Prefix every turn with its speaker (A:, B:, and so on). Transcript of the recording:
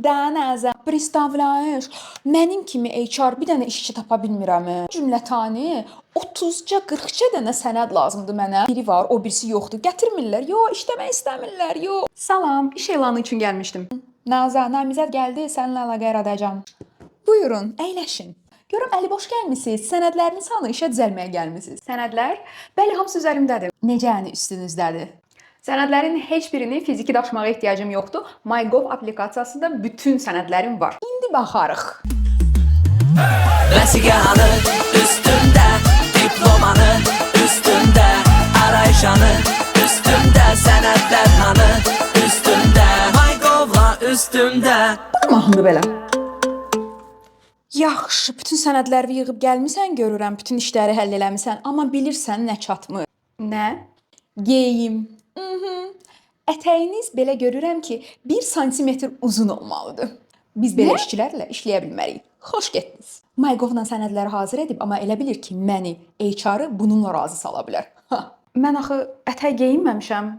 A: Да, Nəzə, представляешь, mənim kimi HR bir dənə işçi tapa bilmirəm. Cümlətani 30-ca, 40-ca dənə sənəd lazımdır mənə. Biri var, o birisi yoxdur. Gətirmirlər. Yo, işləmək istəmirlər. Yo. Salam, iş elanı üçün gəlmişdim. Nazə, namizəd gəldi, səninlə əlaqə yaradacağam. Buyurun, əyləşin. Görüm əli boş gəlmisiniz. Sənədləriniz hanı? İşə düzəlməyə gəlmisiniz. Sənədlər? Bəli, hamısı üzərimdədir. Necə yəni üstünüzdədir? Sənədlərin heç birini fiziki daşımağa ehtiyacım yoxdur. MyGov aplikasiyasında bütün sənədlərim var. İndi baxarıq.
B: Vəsiqanı üstümdə, diplomanı üstümdə, arayışanı üstümdə, sənədlər hanı üstümdə, MyGovla üstümdə.
A: Bu da mahnıdır belə. Yaxşı, bütün sənədləri yığıb gəlmisən görürəm, bütün işləri həll eləmisən, amma bilirsən nə çatmır? Nə? Geyim. Mhm. Ətəyiniz belə görürəm ki, 1 sm uzun olmalıdır. Biz belə işçilərlə işləyə bilmərik. Xoş getdiniz. MyGovla sənədləri hazır edib, amma elə bilir ki, məni, HR-ı bununla razı sala bilər. Ha. Mən axı ətək geyinməmişəm.